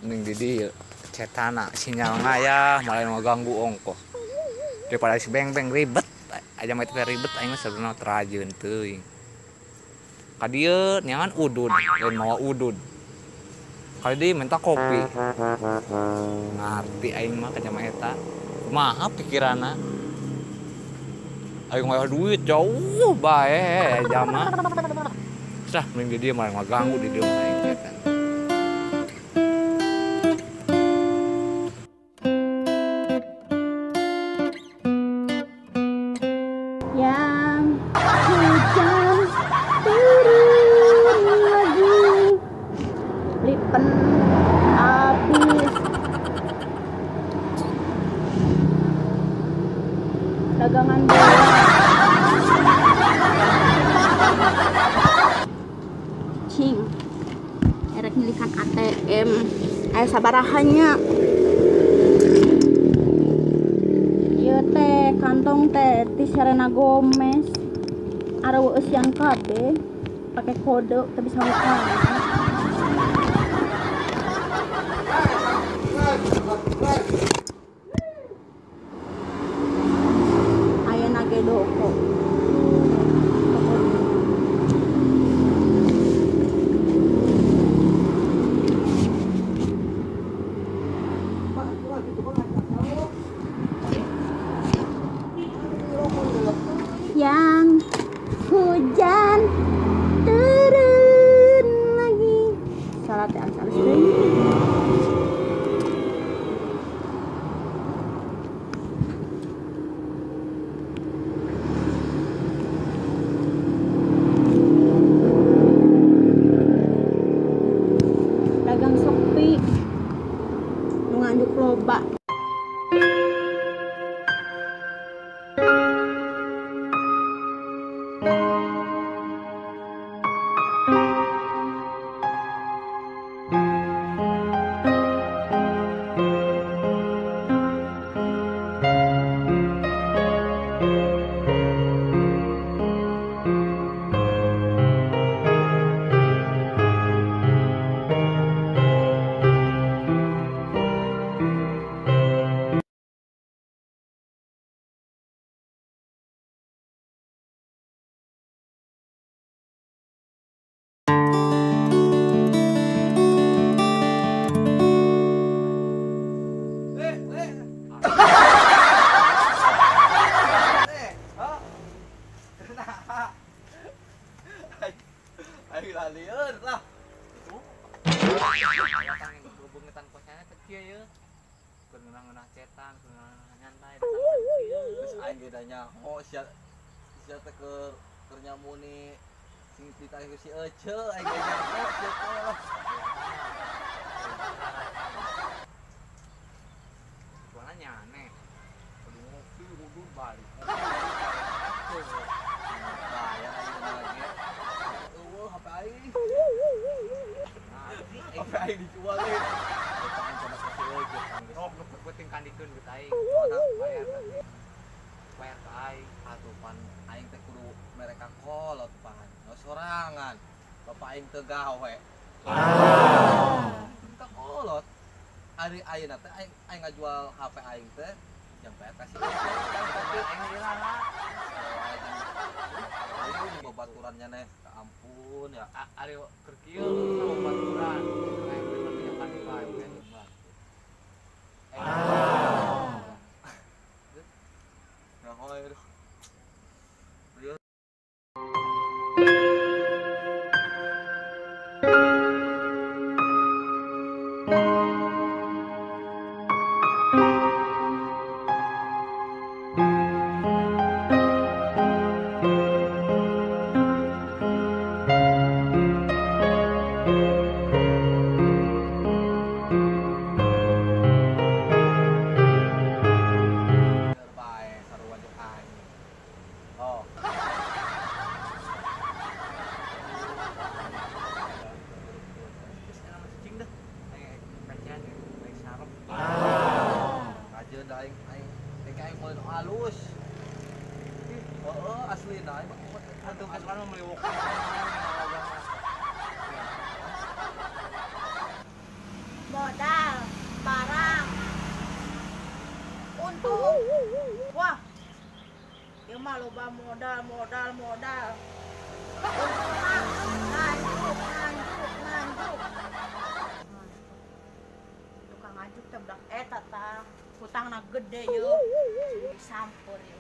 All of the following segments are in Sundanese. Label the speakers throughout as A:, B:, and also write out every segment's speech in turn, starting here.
A: Mending di dieu cetana sinyal ngayah malah ngaganggu ongkoh. Daripada si beng-beng ribet aja mah teh ribet aing mah sebenarnya terajeun teuing. Ka dieu neangan udud, lain mawa udud. Kali di minta kopi. Ngarti aing mah ka jama eta. Kumaha pikiranna? Aing ngayah duit jauh bae jama. Sah mending di dieu malah ngaganggu di dieu mah aing cetan.
B: Yang hujan turun lagi, lipen habis, dagangan bola, cing, erek nyelikan ATM, ayo sabarahannya. Teh kantong teh ti Serena Gomez arawa eusian kabeh pake kode teu bisa buka. Ayeuna ge doko. Yang hujan turun lagi. Salat ya alus deui. Dagang sepi. Nu nganjuk loba.
C: Aing lalieun lah.
A: Bebengetan kosana teh kieu ye. Keur ngeunah-ngeunah cetan, keur ngeunah nyantai.
C: Geus aing ge da nyaho sia sia teh keur keur nyamuni sing ditagih ku si Ece aing ge nyaho sia teh lah.
A: Soalnya nyane. Kudu ngopi kudu balik.
C: Bayar aing lagi. Eueuh HP aing. HP aing dijual euy.
A: Oh, nu penting kandikeun geus aing. Bayar. Bayar ka aing.
C: Atuh pan aing teh kudu mere ka kolot pan. No sorangan. Bapak aing teu gawe. Ka kolot. Ari ayeuna teh aing aing ngajual HP aing teh jang bayar ka si Ece.
A: Aing ilang.
C: Aing babaturannya neh, ampun ya.
A: Ari keur kieu sama babaturan. Aing bener punya kandi bae.
C: Nah, aduh. Halus. Heeh, asli nah aing mah
A: Atuh asupan mah meuli wok.
B: Bodas. untung. Wah. Ieu mah loba modal modal modal. Untung mah nganjuk nganjuk nganjuk. Tukang nganjuk teh budak eta tah. Hutangna gede yeuh. Disampeur yeuh.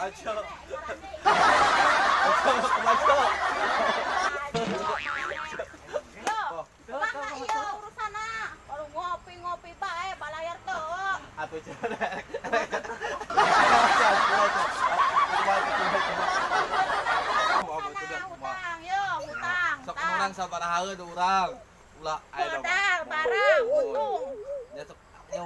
C: Aco. Aco.
B: Yo, iya urusanna. Kalau ngopi-ngopi bae balayar teu.
C: Atuh cenah.
B: Hutang, yo, hutang.
C: Sok urang sabaraha urang. Ulah aya
B: modal barang untung.
C: Ya sok nya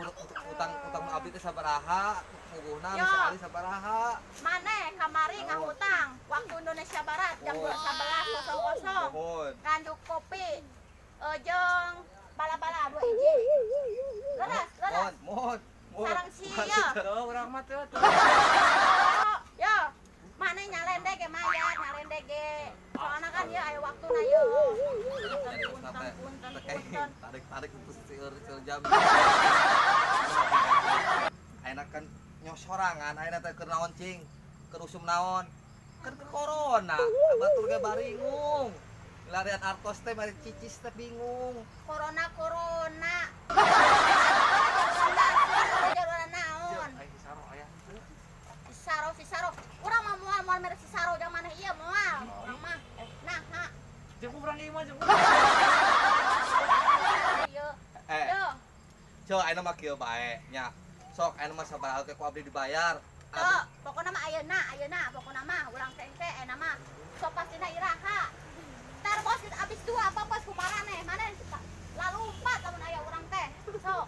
C: utang utang abdi teh sabaraha, puguhna sekali sabaraha.
B: Maneh kamari ngahutang waktu Indonesia Barat jam 11.00. Nganduk kopi jeung bala-bala 2 hiji. Leres, leres.
C: Mohon, mohon.
B: Sareng si ieu.
A: Urang mah teu.
B: Yo, maneh nyalende ge mayar, nyalende ge. Soalna kan ieu aya waktuna ieu. Punten, punten.
C: Tarik-tarik seueur jam. Ayeuna kan nyosorangan, ayeuna teh keur naon cing? Keur usum naon? Keur corona, batur ge baringung. Larian artos teh mari cicis teh bingung.
B: Corona corona. Corona naon?
A: Sisaro aya henteu.
B: Sisaro sisaro. Urang mah moal moal mere sisaro jang maneh ieu moal. Urang mah nah ha.
A: Jeung urang ieu mah jeung.
B: Ieu.
C: Eh. Ceu ayeuna mah kieu bae nya. Sok ayeuna mah sabaraha teh ku abdi dibayar.
B: Tuh, pokona mah ayeuna, ayeuna pokona mah urang teh engke ayeuna mah. Sok pastina iraha. Ntar bos abis dua apa bos kumarane mana lalu empat lamun aya urang teh. Sok.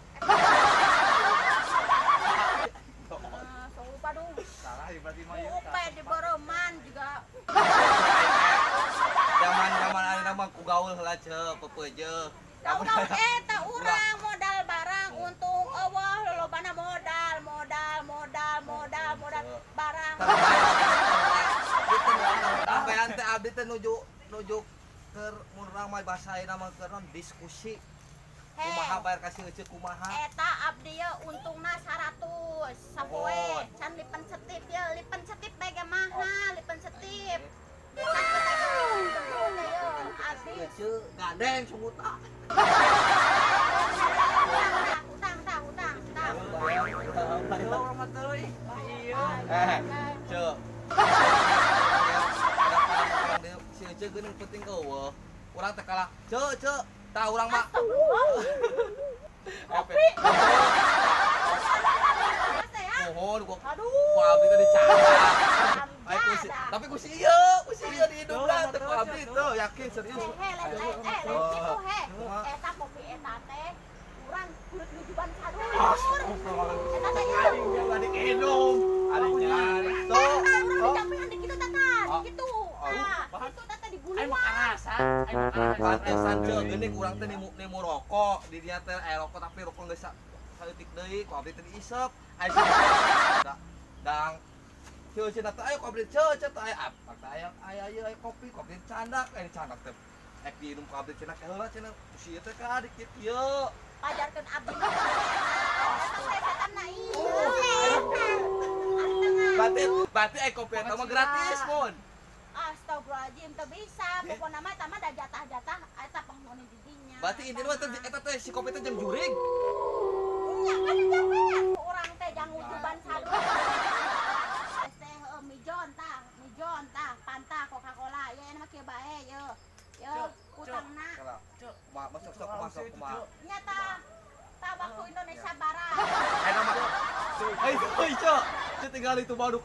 B: Sok lupa dong.
A: Salah ya berarti mah ieu.
B: Upe di Boroman juga.
C: Zaman-zaman ayeuna mah ku gaul heula ceu pepeujeuh.
B: Tahu-tahu eta urang modal barang untung eueuh lolobana modal modal modal modal modal barang.
C: Sampean teh abdi teh nuju nuju keur mun urang mah bahasa ayeuna mah keur naon diskusi. Kumaha bayar ka si Ece kumaha?
B: Eta abdi ye untungna 100 sapoe can lipen setip ye lipen setip bae ge mahal lipen setip.
C: Ece gandeng sunguta.
B: Hutang tah hutang tah.
A: Urang mah teu iya.
C: Eh, ceu. Si Ece geuning penting eueuh. Urang teh kalah. Ceu, ceu, tah urang mah.
B: Kopi.
C: Mohon gua.
B: Aduh.
C: Ku abdi teh dicandak. Tapi ku si ieu di hidupna teh ku abdi teu yakin serius.
B: He, lain kitu he. Eta kopi eta teh urang kulit lujuban sadulur. Eta teh ieu.
C: Adik minum, adik nyari. Tuh,
B: urang dicapean di kitu tata, di kitu. Tah, kitu tata di
A: Aing mah karasa, aing mah karasa.
C: Pantesan ceu geuning urang teh nimu rokok, di dinya teh aya rokok tapi rokok geus saeutik deui, ku abdi teh diisep. Aya dang ceu cenah teh aya ku abdi ceu ceu teh aya apa teh aya aya ieu aya kopi, ku abdi candak, aya candak teh. Ek diinum ku abdi cenah heula cenah si ieu teh ka adik kieu.
B: Pajarkeun abdi mah. Eta teh setanna ieu.
C: Berarti berarti aya kopi eta mah gratis mun.
B: Astagfirullah. Astagfirullahaladzim, teu bisa. Pokona mah eta mah da jatah-jatah eta penghuni di dinya.
C: Berarti ini mah eta teh si kopi teh jeung jurig.
B: Nya kan dijapean. Urang teh jang ujuban sadu. Es teh heueuh mijon tah, mijon tah, Fanta, Coca-Cola, ye mah kieu bae ye. Ye utangna.
C: Kumaha masuk sok kumaha sok kumaha.
B: Nya tah. Tah waktu Indonesia Barat.
C: Enak mah. Eh, euy, Cok. Cek tinggal itu baru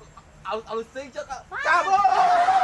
C: alus-alus teuing, Cok. Kabur.